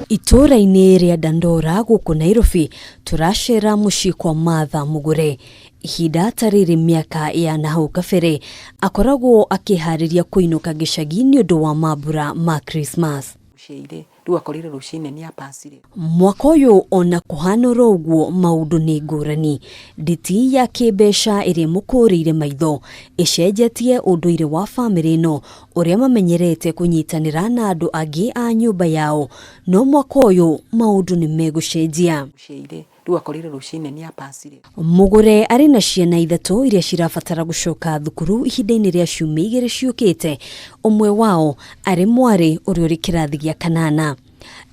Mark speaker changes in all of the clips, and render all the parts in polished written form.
Speaker 1: Itũũra-inĩ rĩa Dandora gũkũ Nairobi tũracera mũciĩ kwa Martha Mũgũre. Ihinda ta rĩrĩ mĩaka ya nahau kabere akoragwo akĩharĩria kũinũka gĩcagi nĩ ũndũ wa mambura ma Christmas.
Speaker 2: Mũceire rĩu akorire rũcinĩ nĩ apacire.
Speaker 1: Mwaka ũyũ ona kũhana oro ũguo maũndũ nĩ ngũrani. Nditi ya kĩmbeca ĩrĩa ĩmũkũrĩire maitho ĩcenjetie ũndũire wa bamĩrĩ ĩno ũrĩa mamenyerete kũnyitanĩra na andũ angĩ a nyũmba yao, no mwaka ũyũ maũndũ nĩ megũcenjia.
Speaker 2: Mũceire rĩu akorire rũcinĩ nĩ apacire.
Speaker 1: Mũgũre arĩ na ciana ithatũ iria cirabatara gũcoka thukuru ihinda-inĩ rĩa ciumia igĩrĩ ciũkĩte, ũmwe wao arĩ mwarĩ ũrĩa ũrĩ kĩrathi gĩa kanana.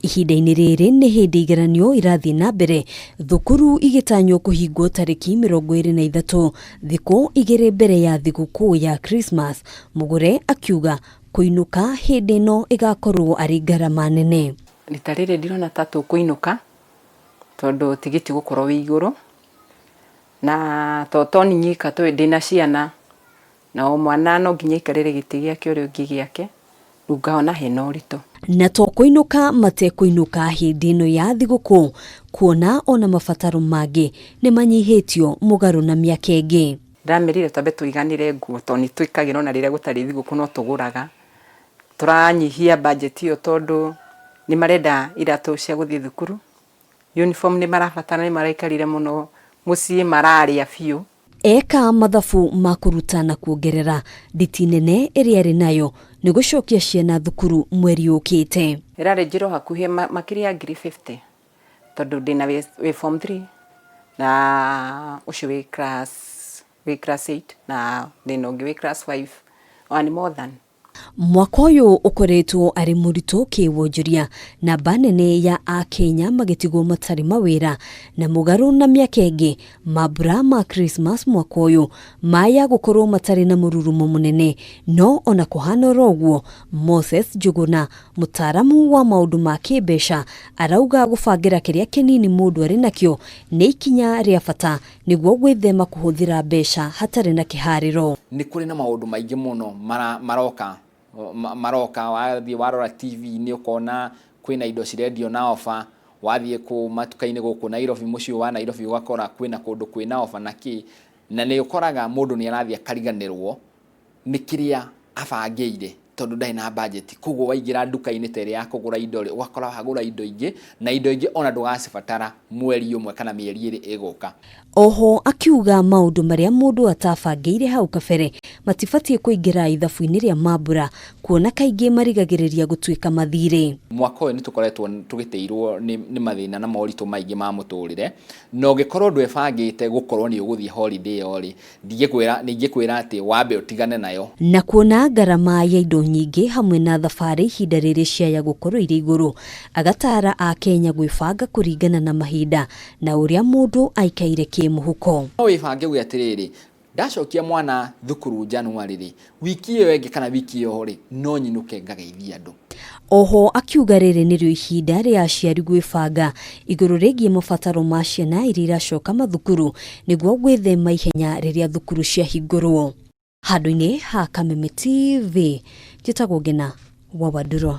Speaker 1: Ihinda-inĩ rĩrĩ nĩ hĩndĩ igeranio irathiĩ na mbere, thukuru igĩtanywo kũhingwo tarĩki 23, thikũ igĩrĩ mbere ya thigũkũ ya Christmas, Mũgũre akiuga kũinũka hĩndĩ ĩno ĩgakorwo arĩ ngarama nene.
Speaker 2: Rita rĩrĩ ndirona ta tũkũinũka tondũ tigiti ũgũkorwo wĩ igũrũ, na to niĩ nyika ndĩna ciana, na o mwana no nginya aikarĩre gĩtĩ gĩake ũrĩa ũngĩ gĩake, rĩu ngona hena ũritũ.
Speaker 1: Na to kũinũka matekũinũka hĩndĩ ĩno ya thigũkũ, kuona ona mabataro mangĩ nĩ manyihĩtio mũgarũ na mĩaka ĩngĩ.
Speaker 2: Ndĩramerire twambe tũiganĩre nguo tondũ nĩ twĩkagĩra ona rĩrĩa gũtarĩ thigũkũ no tũgũraga. Tũranyihia budget ĩyo tondũ nĩ marenda iratũ cia gũthiĩ thukuru, uniform nĩ marabatara nĩ maraikarire mũno mũciĩ mararĩa biũ.
Speaker 1: Eka mathabu ma kũruta na kuongerera nditi nene ĩrĩa arĩ nayo nĩ gũcokia ciana thukuru mweri ũkĩte.
Speaker 2: Ĩrarĩ njĩra o hakuhĩ makĩria ya ngiri 50 tondũ ndĩna wĩ form 3 na ũcio wĩ class wĩ class 8 na ndĩna ũngĩ wĩ class 5 ona nĩ more than.
Speaker 1: Mwaka ũyũ ũkoretwo arĩ mũritũ kĩwonjoria, namba nene ya Akenya magĩtigwo matarĩ mawĩra, na mũgarũ na mĩaka ĩngĩ, mambura ma Christmas mwaka ũyũ maya gũkorwo matarĩ na mũrurumo mũnene. No ona kũhana oro ũguo, Moses Njuguna, mũtaaramu wa maũndũ ma kĩmbeca, arauga gũbangĩra kĩrĩa kĩnini mũndũ arĩ nakĩo nĩ ikinya rĩa bata nĩguo gwĩthema kũhũthĩra mbeca hatarĩ na kĩharĩro.
Speaker 3: Nĩ kũrĩ na maũndũ maingĩ mũno maroka maroka, wathiĩ warora TV-inĩ ũkona kwĩna indo cirendio na offer, wathiĩ kũ matuka-inĩ gũkũ Nairobi, mũciĩ wa Nairobi ũgakora kwĩna kũndũ kwĩna offer na kĩ, na nĩ ũkoraga mũndũ nĩ arathiĩ akariganĩrwo nĩ kĩrĩa abangĩire tondũ ndarĩ na budget. Koguo waingĩra nduka-inĩ ta ĩrĩa ya kũgũra indo rĩ, ũgakora wagũra indo ingĩ na indo ingĩ ona ndũgacibatara mweri ũmwe kana mĩeri ĩrĩ ĩgũka.
Speaker 1: Oho akiuga maũndũ marĩa mũndũ atabangĩire hau kabere matibatiĩ kũingĩra ithabu-inĩ rĩa mambura, kuona kaingĩ marigagĩrĩria gũtuĩka mathirĩ.
Speaker 3: Mwaka ũyũ nĩ tũkoretwo tũgĩtĩirwo nĩ mathĩna na moritũ maingĩ ma mũtũrĩre, na ũngĩkorwo ndwebangĩte gũkorwo nĩ ũgũthiĩ holiday ĩyo rĩ, ndingĩkwĩra ndingĩkwĩra atĩ wambe ũtigane nayo.
Speaker 1: Na kuona ngarama ya indo nyingĩ hamwe na thabarĩ ihinda rĩrĩ ciaya gũkorwo irĩ igũrũ, agatara Akenya gwĩbanga kũringana na mahinda na ũrĩa mũndũ aikaire kĩmũhuko.
Speaker 3: No wĩbange uge atĩrĩrĩ, ndacokia mwana thukuru January rĩ, wiki ĩyo ĩngĩ kana wiki ĩyo rĩ, no nyinũke ngageithie andũ.
Speaker 1: Oho akiuga rĩrĩ nĩrĩo ihinda rĩa aciari gwĩbanga igũrũ rĩgiĩ mabataro ma ciana iria iracoka mathukuru nĩguo gwĩthema ihenya rĩrĩa thukuru ciahingũrwo. Handũ-inĩ ha Kameme TV, njĩtagwo Ngena wa Wandũrwa.